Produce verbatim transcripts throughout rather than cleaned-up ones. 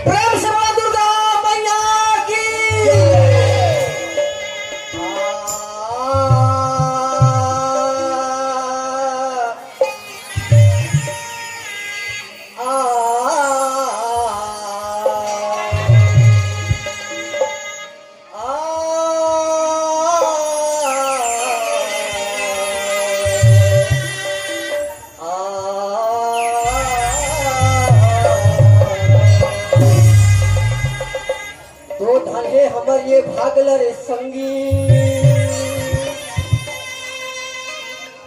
प्रेम से बोला दुर्गा मैया की। तो धन हे हमर ये भाग ल रे संगी,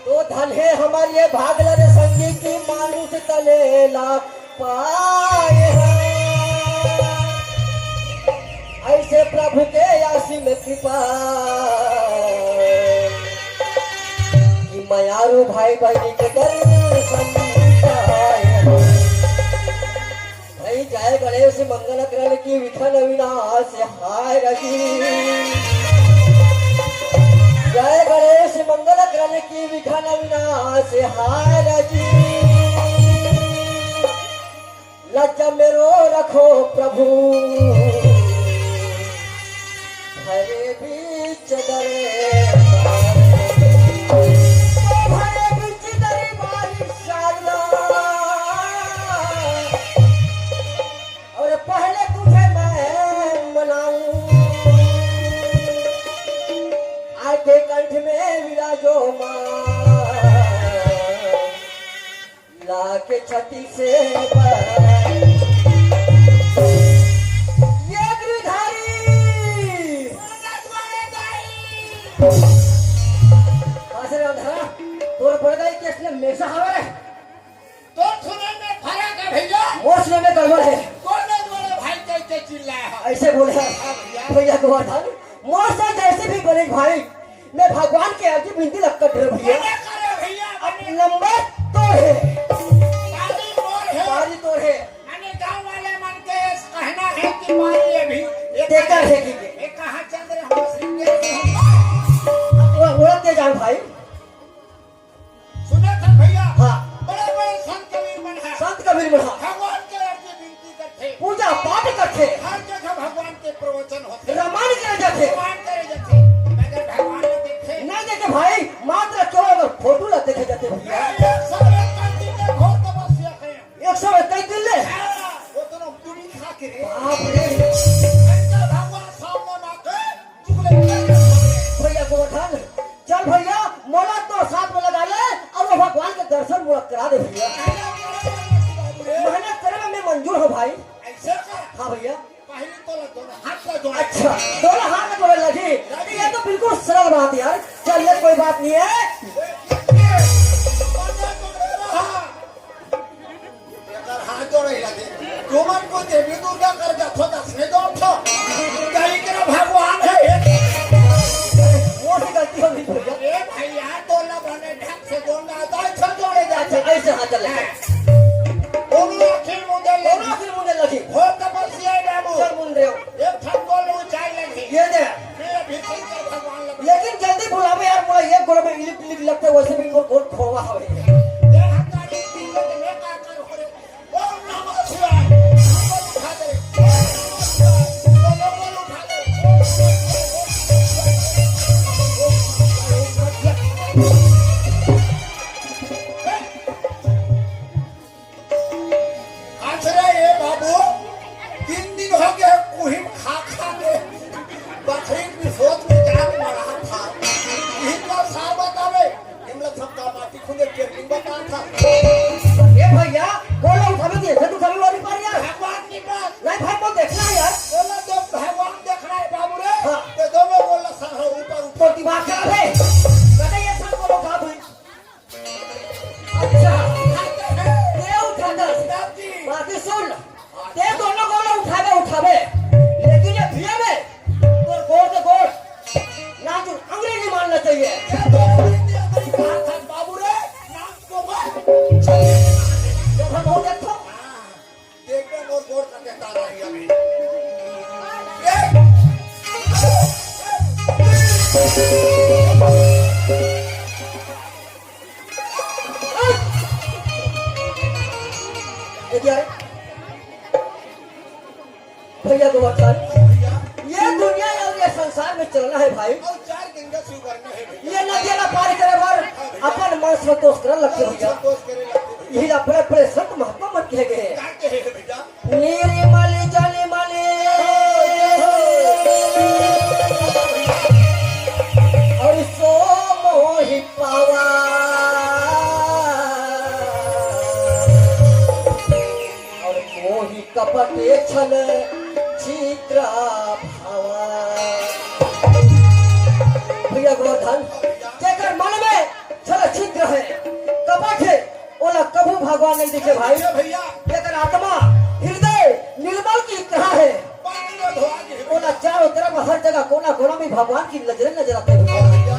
तो धन हे हमर ये भाग ल रे संगी, कि मानुष तन ला पाए हन। अइसे प्रभु के असीम कृपा, कि मयारू भाई बहिनी के दर्शन पाए हन। भाई, जय गणेश मंगल करण की विघ्न विनाश हाय रजी। जय गणेश मंगल करण की विघ्न विनाश हाय रजी। लज्जा मेरो रखो प्रभु, भरे बीच दरबार। भरे बीच दरबार शारदा। और पहले तुझे मैं मनाऊं, आके कंठ में विराजो माँ, लाके छाती से बार। ये गिरधारी। आशीर्वाद है, तोर बड़दाई के असने मेसा हवे रे। तोर सुनई में फरक हे भइया। मोर सुनई में गड़बड़ हे। तोर बड़े भाई कइसे चिल्लाय हे? अइसे बोले हे। हाँ भइया। भइया गोवर्धन, मोर से जइसे भी बोले भाई, मैं भगवान के अर्जी बिनती लग कर भइया। अरे करे भइया, अब नंबर तोर हे। बारी मोर हे। बारी तोर हे। माने गाँव वाले मन के कहना हे कि बारी अभी तेकर हे कि ये कहाँ चल रहे हम श्री के। अब वो उड़त के जान भाई। सुने थे भइया, हाँ। बड़े बड़े संत कबीर मन हे। संत कबीर मन हे। भगवान के अर्जी बिनती करथे। पूजा पाठ करथे। हर जगह भगवान के प्रवचन होथे। रामायण करे जाथे। रामायण करे जाथे। मगर भगवान ला देखे। नहीं देखे भाई, मात्र केवल अगर फोटो ला देखे जाथे भइया। ये, ये सब एक दिन के घोर तपस्या हे। एक सौ इक्कीस दिन ले। हाँ, वो तो ना तुम ही खा के रे। बाप रे। शंकर भगवान सामने माथे भइया गोवर्धन, चल भइया, मोला तो साथ में लगा ले अउ वो भगवान के दर्शन मोला करा दे भइया। मेहनत करे में मैं मंजूर हँव भाई। अइसे का? हाँ भइया। पहले तो ला दोनों हाथ ला जोड़। अच्छा, दोनों हाथ ला जोड़े लगही। ये तो बिल्कुल सरल बात यार। चल ले, कोई बात नहीं हे। एकर हाथ जोड़े लगे। तुमन को देवी दुर्गा कर जाथो, दस में दो ठो। कहीं के भगवान हे। वो से गलती हो गई भइया। ए भइया, तोला बने ढंग से जोड़ना आता है, अच्छा जोड़े जाथे। अच्छा, अइसे हाथ चले। हाँ। दोनों आँखी मुंदे लगी। दोनों आँखी मुंदे लगी। हो तपस्या बाबू। चल मुंदे हो। एक ठन गोल ऊंचाई लगी। ये दे। मैं अभी शंकर भगवान लगे। लेकिन जल्दी बुलावे यार, मोला एक गोड़ में इलिक पिलिक लगथे, वइसे भी मोर गोड़ खोवा हवे। ये हकारी तीन में का कर हो रे? ओम नमः शिवाय। भैया गोवर्धन, ये दुनिया अउ ये संसार में चलना हे भाई। अउ चार गंगा से उबरना हे भैया। ये नदिया ला पार करे बर अपन मन संतोष करन लगथे भैया। संतोष करे लगथे भैया। यही ला बड़े बड़े संत महात्मा मन कहे गे हे। का कहे हे भैया? निर्मल जल मल अउ सो मोहि पावा, अउ मोहि कपट छल छिद्र भावा। भैया गोवर्धन, जेकर मन में छल छिद्र हे, कपट हे, ओला कभू भगवान नहीं दिखे भाई। अरे भैया। जेकर आत्मा, हृदय निर्मल की तरह हे, पानी में धोआ के ओला चारों तरफ हर जगह कोना कोना में भगवान की नजरें नजर आथे भैया। भैया।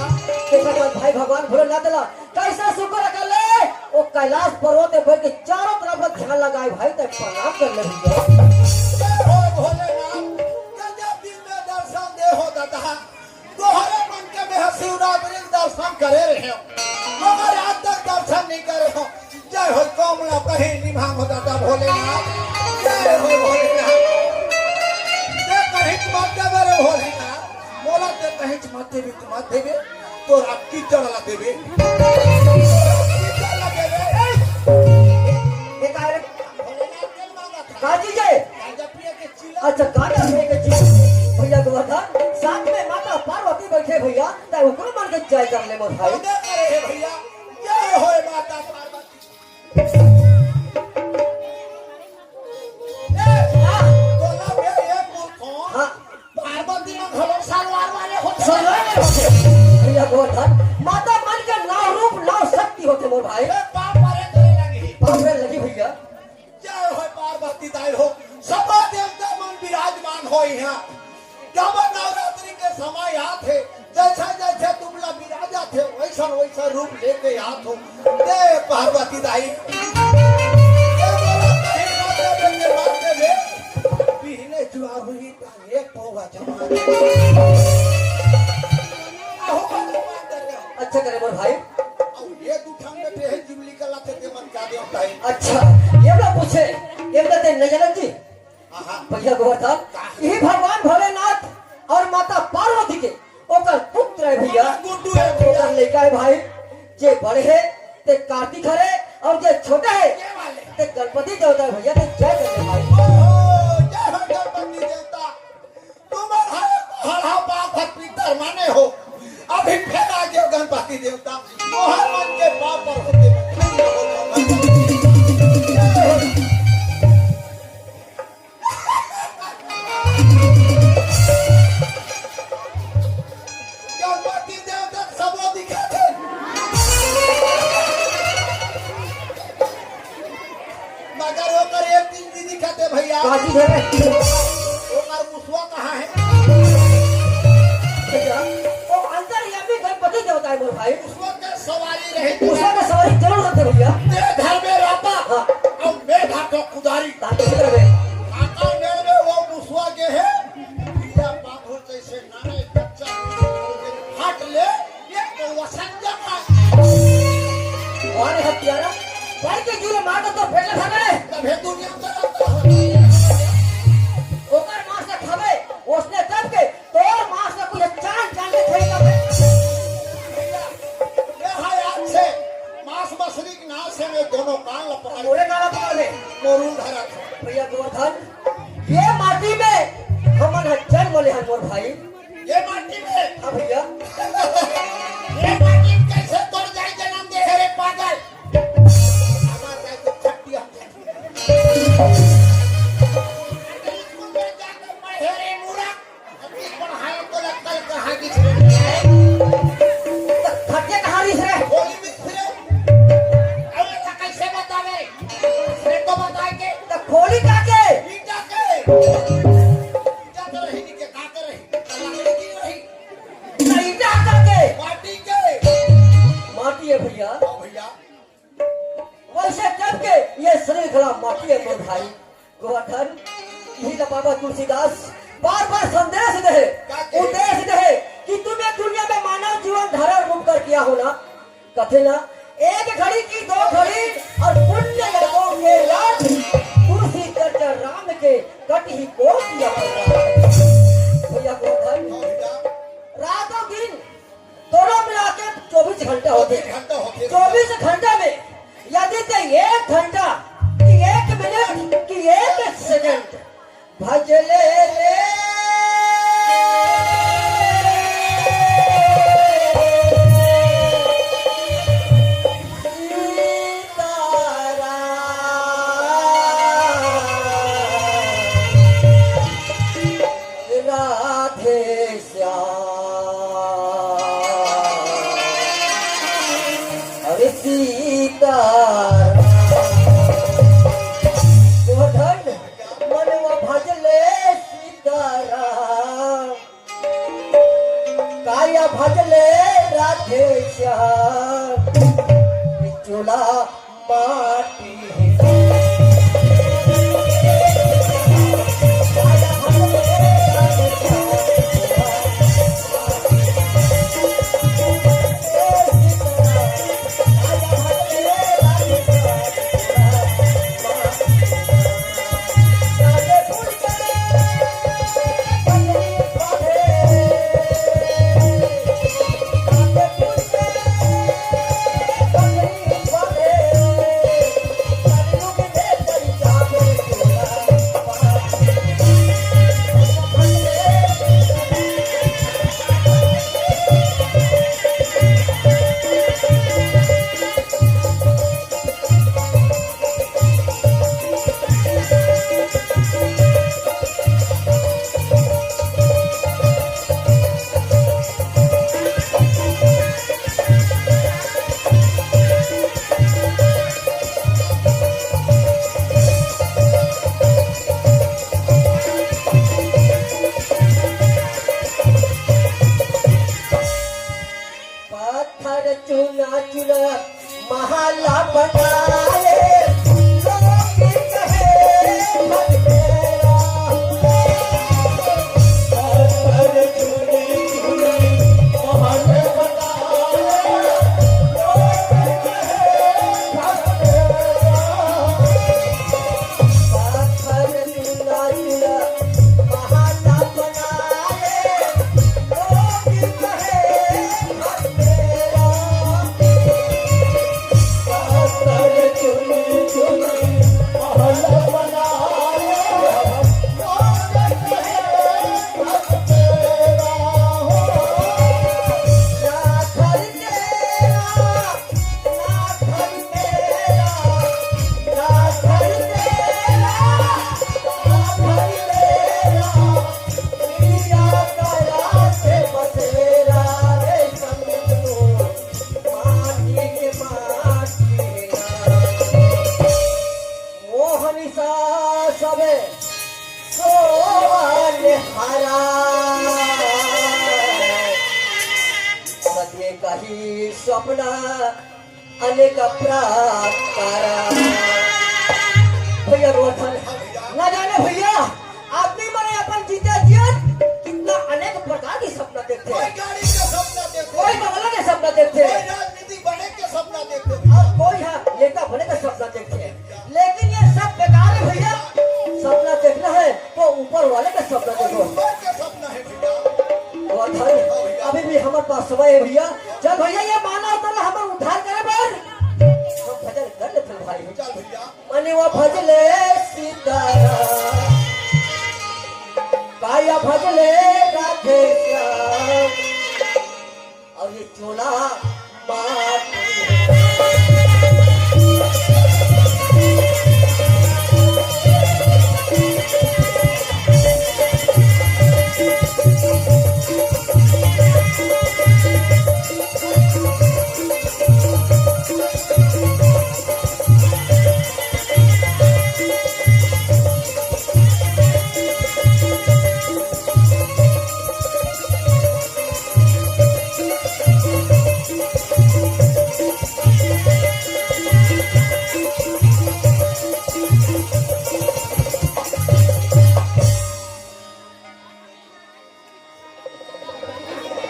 देखा भाई भगवान भोलेनाथ ला कैसा शुक्र कर ले, वो कैलाश पर्वत में बैठ के चारों तरफ ध्यान लगाए भाई, तब प्रणाम कर ले भैया। जय हो भोलेनाथ, गजब दिन में दर्शन दे हो दाता। तोहरे मन के मैं शिवरात्रि के दर्शन करे रहे हो, मगर आज तक दर्शन नहीं करे हो। जय हो कमला कहीं निभांग हो दाता भोलेनाथ, जय हो भोलेनाथ। ते कहीं मत देवे रे भोलेनाथ, मोला ते कहीं मत देवे, मत देवे, तोर अक्की चढ़ला देवे। ये का रे? भोलेनाथ के मांगा था। का चीज है? गांजा पिए के अच्छा, गाना सुने के जी। भैया गोवर्धन, साथ में माता पार्वती बैठे भैया, तै ओकरो मन के जय कर ले मोर भाई। मदद करे हे भैया, जय होय माता पार्वती। ए, हाँ। तोला बे एक मूर्ख हो। हाँ। पार्वती में घलो सलवार वाले होथे। सलवार वाले होथे। भैया गोवर्धन, माता मन के नौ रूप नौ शक्ति होथे मोर भाई। ए, पाप मारे करे लगी। पाप मारे लगी भैया। जय हो पार्वती दाई हो, सबो देवता मन विराजमान हो इहाँ। जब नवरात्रि के समय आथे, जैसा जैसा तुमला विराज आथे, वैसा वैसा रूप लेके आत हो। दे पार्वती दाई। ये बोला कहीं ना दे, दे, दे, दे, दे। पीने जुआ हुई एक पौवा जमा। आहो, भगवान दे दे। अच्छा करे मोर भाई। अब ये दू ठन में टेहे जिमली का लाथे ते मन का देवता है। अच्छा, ये वाला पूछे, ये वाला ते नहीं जानत जी? हाँ, हाँ। भैया गोवर्धन, का? यही भगवान भोलेनाथ और माता पार्वती के ओकर पुत्र है भैया। गुड्डू है भैया। ओकर लइका है भाई, जे बड़े है ते कार्तिक हरे और जे छोटे है ये वाले। ते गणपति देवता है भैया, ते जय कर दे भाई। ओहो, जय हो गणपति देवता। तुम्हर हर हर हा पाप हर पीतर माने हो। अभी फेर आ गयो गणपति देवता। तोहर मन के पाप पर होते। गणपति देवता सबो दिखत हे। मगर ओकर एक चीज नहीं दिखत हे भैया। का चीज हे रे? ओकर मुसवा कहाँ हे? भैया, वो अंतर्यामी गणपति देवता है मोर भाई। मुसवा के सवारी रही। मुसवा के सवारी जरूर रहते भैया। ते घर में रहता। हाँ। अब मैं घर का कुदारी। ताकि से रहे। काका मेरे में वो मुसवा के है। भैया बाबू जैसे नारे बच्चा फाट ले। ये तो वसन जमा। अरे हत्यारा, भाई के जुले मार दो तो फेंक ले भागे। तभे दुनिया में रहता है। ओकर मार से खावे, उसने दब के तोर मांस ला कुछ चान चान के खाई जाबे। भैया, ये है आज से मांस मछली के नाम से मैं दोनों कान ला पकड़ मोरे कान ला पकड़ ले। मोरू धरत। भैया गोवर्धन, ये माटी में हमन ह जन्म ले हन मोर भाई। ये माटी में? हाँ भैया। ये माटी में कैसे तोर दाई जन्म दे हे रे पागल? हमार दाई तो खटिया। स्कूल में जाके पढ़े रे मूर्ख। अभी पढ़ाई को लगता है कहाँ की छेड़ है? तो खटिया कहाँ रही रे? खोली में रे। अरे तो कैसे बतावे? रे तो बताए के। तो खोली का के? ईटा के। ईटा तो रही नहीं के, का के रही? लकड़ी की रही। तो ईटा का के? माटी के। माटी है भैया। हाँ भैया। वैसे जब के ये शरीर घला माटी है मोर भाई। गोवर्धन, यही ला बाबा तुलसीदास बार बार संदेश दे, का कहे? उपदेश दे कि तुम ये दुनिया में मानव जीवन धारण रूप कर किया हो ना, कथे ना, एक घड़ी की दो घड़ी और पुण्य कर्मों के लाभ। राम के कटही कोटि अवतार। भैया गोवर्धन, रातों दिन दोनों मिला के चौबीस घंटा होथे। चौबीस घंटा होथे। चौबीस घंटा में यदि ते एक घंटा कि एक मिनट कि एक सेकंड भजले रे सीताराम, राधे श्याम, अरे सीताराम। गोवर्धन, मनवा भजले सीताराम। काया भजले राधे श्याम, बिचुला माटी। पत्थर चुना चुना महला बनाए, लोग कहे भटकेला। पत्थर चुनी चुनी महल बनाए, लोग कहे भटकेला। पत्थर चुना चुना महला बनाए, लोग कहे मोहनिसा सबे सोवल हरा। सत्य कही सपना अनेक प्रकार। भैया रोशन, ना जाने भैया, आदमी मने अपन जीते जियत कितना अनेक प्रकार की सपना देखथे। कोई गाड़ी के सपना देखथे। कोई बंगला के सपना देखथे। कोई राजनीति बने के सपना देखथे। और कोई ह नेता बने के सपना देखथे। लेकिन ये सब बेकार है भैया। सपना देखना है तो ऊपर वाले का सपना देखो। ऊपर के सपना है भैया। और भाई, अभी भी हमारे पास समय है भैया। चल भैया, ये मानव तन हमर उद्धार करे बर हम भजन कर लेते हैं भाई। चल भैया। मनवा भजले सीताराम, काया भजले राधे श्याम। और ये चोला माटी।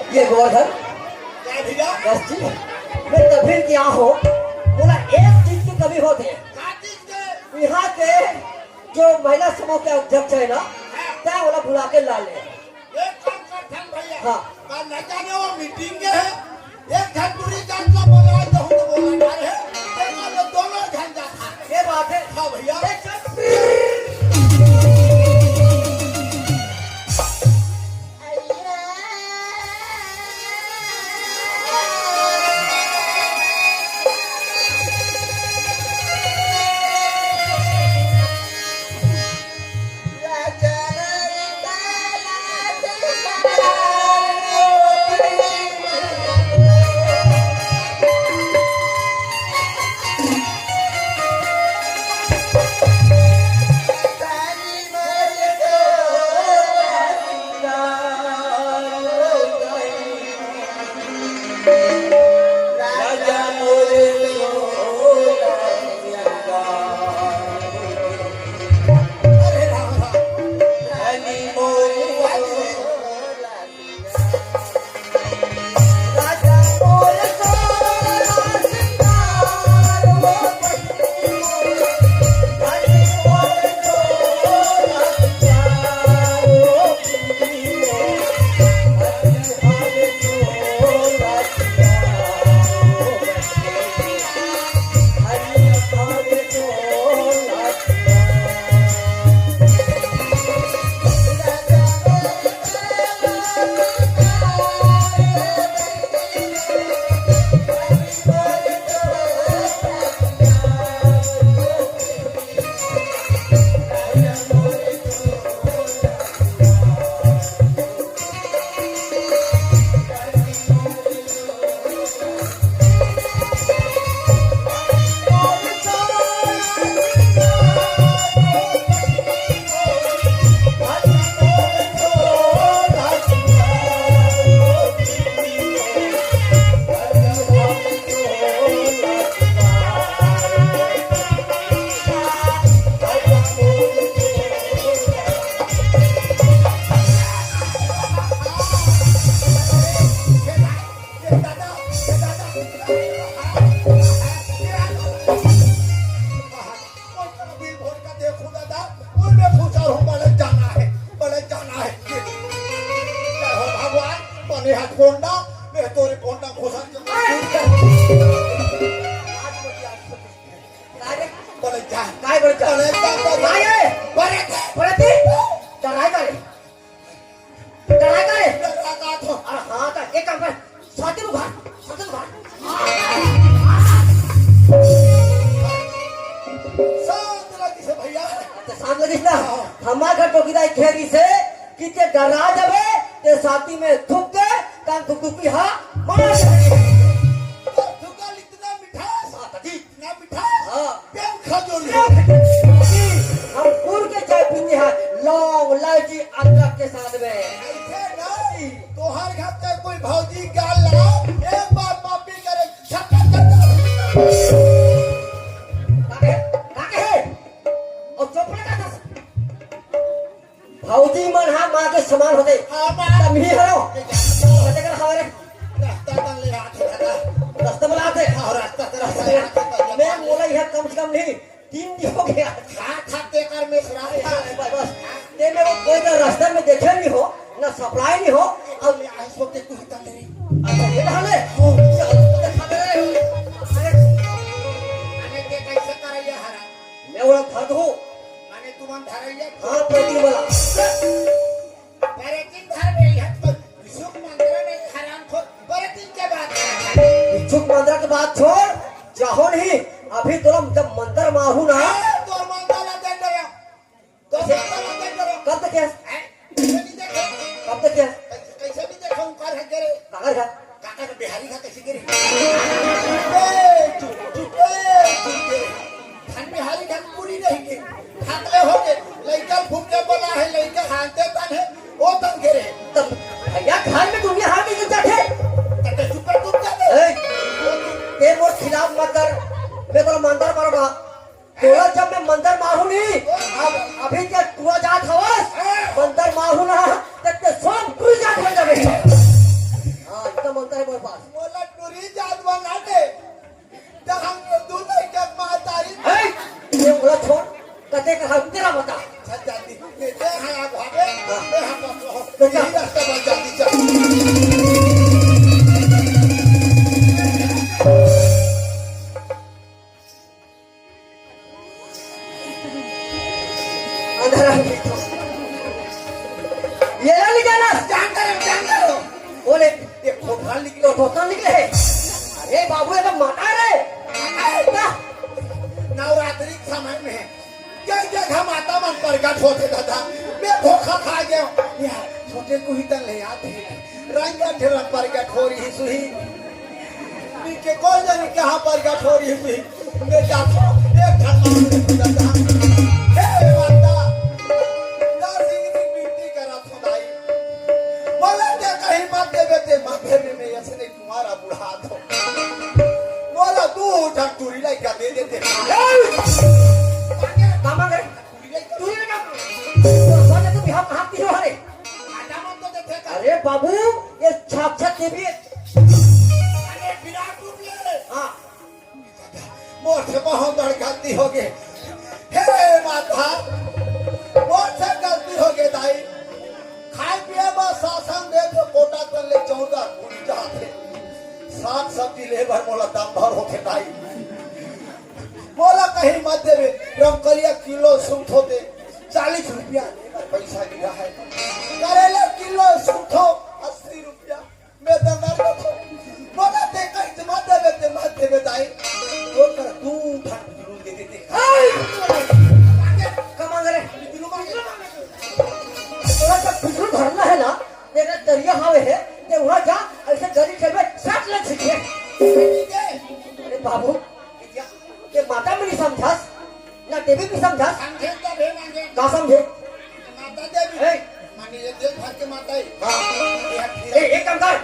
ये गोवर्धन, क्या भैया? बस जी, मैं तभी क्या हो, बोला एक चीज की कमी होती है। का चीज के? यहाँ के जो महिला समूह के अध्यक्ष हे ना, तैं ओला बुला के ला ले। एक काम करथन भैया, हाँ। काल न जाने वो मीटिंग के हे, एक झन टूरी जात ला बोला जाहूं तो बोला ना रे, ते काल दोनों झन जात हे। ये बात हे। हाँ भैया। एक झन काय रे? काय बरं? काय रे? बरं ते? डराय का रे? डराय का रे? अरे हाँ, का एक काम कर, साथी को भाग, साथी को भाग। शांत रह किसे भैया। अच्छा, शांत लगिस ना? हाँ। हमार घर चौकीदार घेर इसे कि ते डरा जाबे, ते साथी में थुक के, कान थुक थुक हा, मार जाबे। तो थुका इतना मिठास। हाँ, तजी। ना मिठास, हाँ। प्रेम खजूर। हम गुड़ के चाय पीते हैं, लौंग, इलायची, अदरक के साथ में। ऐसे नहीं, तोहर घर के कोई भौजी गाल ला, एक बार माफी करे, झटक कर। काके, काके है? और चोपड़ा का था? भौजी मन हा माँ के समान होथे। हाँ, माँ। तब ही हरो। कते कर हवे रे? रास्ता तन ले आथे दादा। रास्ता में आथे। हाँ, रास्ता तन ले आथे। मैं मोला यहाँ कम से कम नहीं, तीन दिन हो गया। खा, खा, ते कर में सुरा। बस, बस। ते मेरे को कोई ना रास्ता में देखे नहीं हो, ना सपलाई नहीं हो। अब ले आए सोते तू ही तन ले। अच्छा, ये कहाँ ले? हो। चल, तो दिखा दे। अरे। अरे, ते कैसे करैया हरा? मैं वो धर दूँ। माने तुमन धरैया। हाँ, पेटी वाला। बरेतिन धर रही है, तो भिक्षुक मंदिर नहीं, हरामखोर। बरेतिन के बात कर। भिक्षुक मंदिर के बात छोड़, जाहो नहीं। अभी तो हम जब मंदिर मारू ना। हाँ, तो मंदिर ला दे दे। तो मंदिर ला दे दे। कब तक है? हैं? कैसे नहीं देखो? कब तक है? कैसे, कैसे नहीं देखो? ऊपर है तेरे। काकर का? काका के बिहारी का कैसे गिरी? ए, चुप, चुप, ए, चुप, ए। धन बिहारी का पूरी नहीं गिरी। भागले हो गए। लइका फूट के बोला है, लइका हानते तन है, वो तन गिरे। तब भैया घर में दुनिया हार नहीं जाते। तब तो चुप कर, चुप कर। ए, ते मोर खिलाफ मत कर। मैं तो मंदिर मारूंगा। तोला जब मैं मंदर मारू नहीं, अब अभी क्या टूरा जात हवस? मंदर मारू ना, तब ते सब टूरी जात बन जाबे। हाँ, इतना मंदर है मेरे पास। मोला टूरी जात बना दे। तो हम तो दू लइका के महतारी। ए, ये मोला छोड़, कत देख रहा हूँ, तेरा बता। चल जल्दी। ये दे, हाँ, आप भागे। हाँ। ये हम बस रहो। तो जा। यही रास्ता बस, जल्दी चल। अंधारा हो गया। ये ना ले जाना। जानता रहो, जानता रहो। बोले, ये खोखा निकले, खोखा निकले। अरे बाबू, ये तो माता रे। अरे, ना। नवरात्रि के समय में कई जगह माता मन प्रगट होथे दादा, मैं धोखा खा गया। यार, छोटे को ही तन ले आते हैं। रंग ठेरा प्रगट हो रही सुही। पी के कौन जाने कहाँ प्रगट हो रही सुही। मैं जाता हूँ, एक ठन मार दे दादा। हे माता, दस इंद्री विनती करा थो दाई। बोले ते कहीं मत देवे ते माथे में मैं ऐसे नहीं तुम्हारा बुढ़ा दो। बोला तू उठा टूरी लाई क्या दे देते। मामा गए। तू ही ना। तो सोने तो बिहार कहाँ की हो रे? आटा मत तो देते का। अरे बाबू, ये साक्षात देवी है। अरे विराट रूप ले। हाँ। मोर से बहुत बड़ गलती हो गई। हे माता, मोर से गलती हो गई दाई। खाए पिए बर शासन दे तो कोटा तन ले चौदह कुड़ी जाते। साग सब्जी ले बर मोला दम भर होथे दाई। मोला कहीं मत देवे, रमकलिया किलो सूंघथों ते चालीस रुपया ले बर पैसा गिरा है। करेला किलो सूंघथों अस्सी रुपया। मैं दंदर को तो बोला ते कहीं ते मत देवे, ते मत देवे दाई। वो कर तू उठा बिजलू दे देते। कमा करे। बिजलू मांगे। तोरा जब बिजलू धरना है ना, तेरा दरिया हावे है, ते वहाँ जा, ऐसे गली खेलबे, साथ ले छिटिए। ठीक है। अरे बाबू, ये माता में नहीं समझास, ना देवी भी समझास। समझे तबे मांगे। का समझे? माता देवी। ए। माने ये देश भर के माता है। हाँ। ये फिर ए, एक काम कर।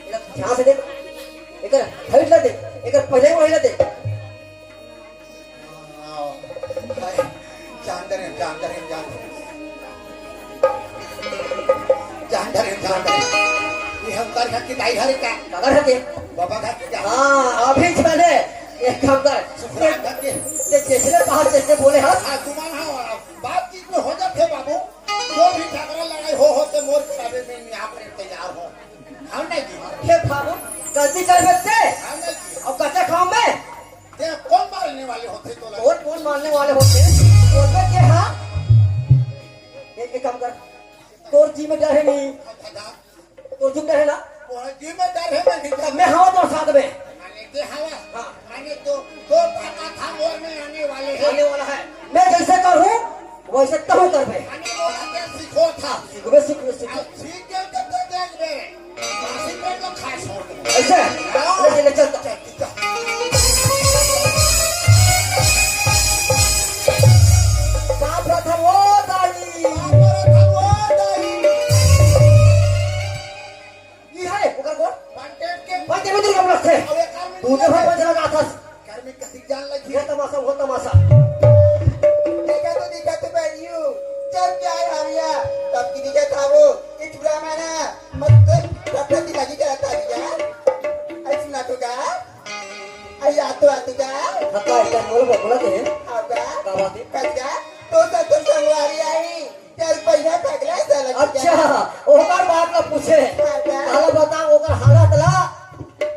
इधर ध्यान से देख। इधर height ला देख। इधर पहले वो height ला देख। हाँ। जानते हैं, जानते हैं, जानते हैं। जान धरे, जान धरे। ये हम कर घर की दाई घर का। का घर के? बाबा घर की क्या? हाँ, अभी चले। एक काम कर। सुखराम घर के। ये जैसे बाहर जैसे बोले, हाँ? हाँ, तुम हाँ, बातचीत में हो जाते बाबू। जो भी झगड़ा लड़ाई हो, हो तो मोर करावे में यहाँ पर तैयार हो। हम नहीं जी। हे बाबू, गलती कर बैठते। हम नहीं जी। और कच्चा खाओ में। ते कौन मारने वाले होते तो लगे? कौन, कौन मारने वाले होते? बोलते के हाँ? एक, एक काम कर। तोर जी में डर है नहीं। अच्छा, जा। तोर जी में डर है ना? तोर जी में डर है, मैं नहीं तब मैं हवा तोर साथ में। माने के हवा? हाँ। माने तो, तो ताकत था, मोर में आने वाले हैं। आने वाला है। मैं जैसे करूँ, वैसे तहु करबे। माने वो आके सीखो था। सीखबे, सीखबे, सीखबे। अब सीख के तो, तो देख बे। ऐसे? हाँ। ले, ले, चल, चल। का प्रथम ओ दाई। का प्रथम ओ दाई। ये है, ओकर गोड़। पंटेट के। पंटेट में तो हम रखते हैं। अब एक आदमी दूसरे भाई पंच लगा था। घर में कथी जान लगी? वो तमाशा, वो तमाशा। देखा तो, देखा तो बहनियों, जब क्या है हरिया, तब की देखा था वो, ये चूड़ा माना, मत तो, तब तक की लगी क्या था भैया? ऐसी ना तो का, अरे आ तो, आ तो का। हाँ, का, का, बोलो, बोलो, बोलो, के? हाँ का? का बात है? कस का? तो सब तो संगवारी आई, चार पहिया पगला साला की अच्छा, जाना। ओकर बात ला पूछे। हाँ का? काला बता, ओकर हालत ला,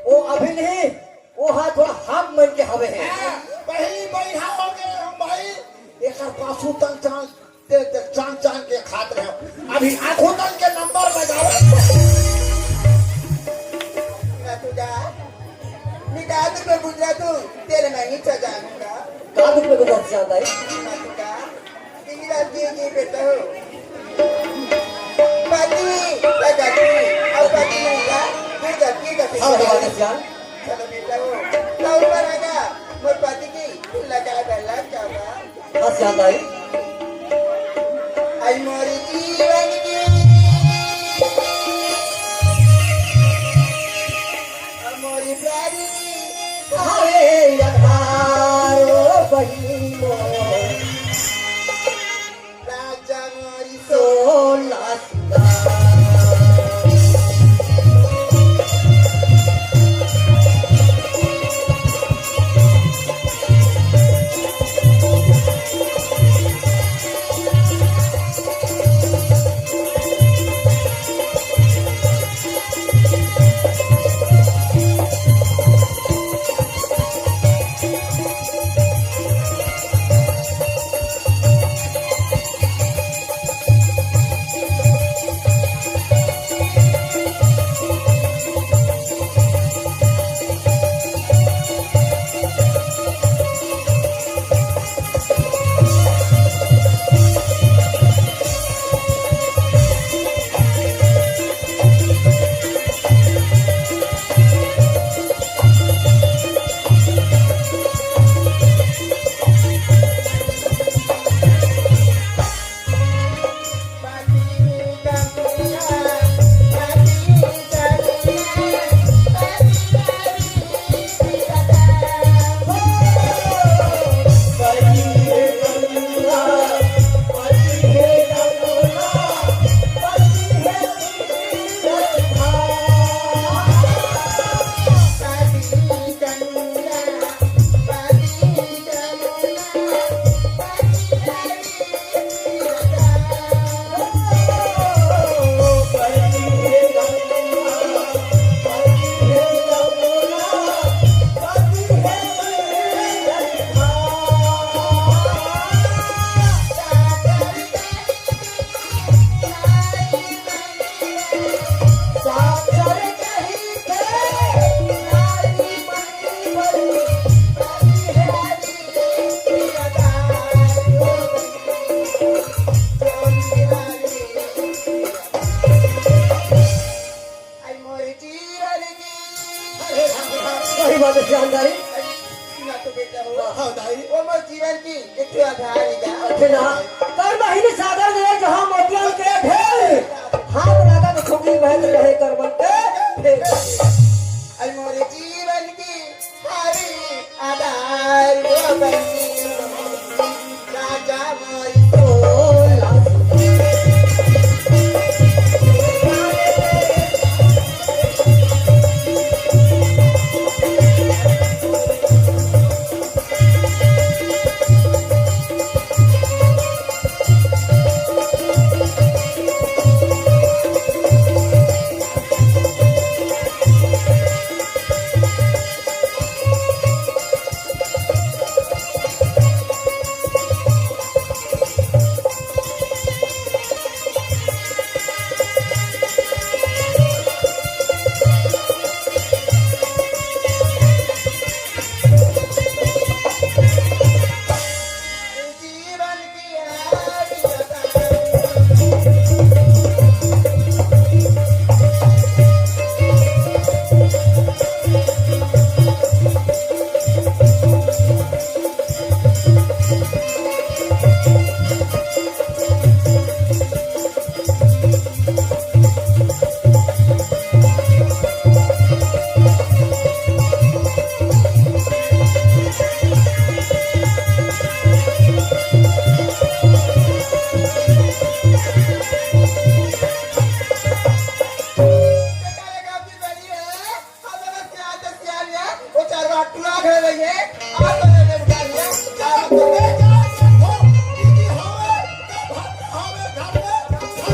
वो अभी नहीं, वो हा थोड़ा हाफ मन के हवे है। हाँ, बही, बही, हाँ, हो गए हम भाई। एकर पाछू तन चांद, ते, ते चांद, चांद के खात रहे। अभी आंखों तन के नंबर लगावे। ना तू जा, निकाल दे गुजरा तू, तेरे नहीं सजाऊंगा। का दुख में गुजर जाता है? ना तू जा, तेरी रात की, की बेटा हो। पाती, लगा दी, अब पाती नहीं था, फिर जाती है, जाती है। हाँ, तो बात है, जान। चलो बेटा हो, तो ऊपर आगा, मोर पाती की, लगा दे, लग जाऊंगा। हंस जाता है। आई मोरी जीवन की, मोरी प्यारी की, हरे अधारो बहिनो। राजा मोरी सोला हाँ दाई, वो मोर जीवन की एक ठो आधार ही गा। अरे ना, कर बहिनी सागर दे जहाँ मोतियन के ढेर। हाथ लगा तो ठोकी बहत रहे करमन के ढेर। अरे मोरे जीवन की सारी आधार वो बहिनी।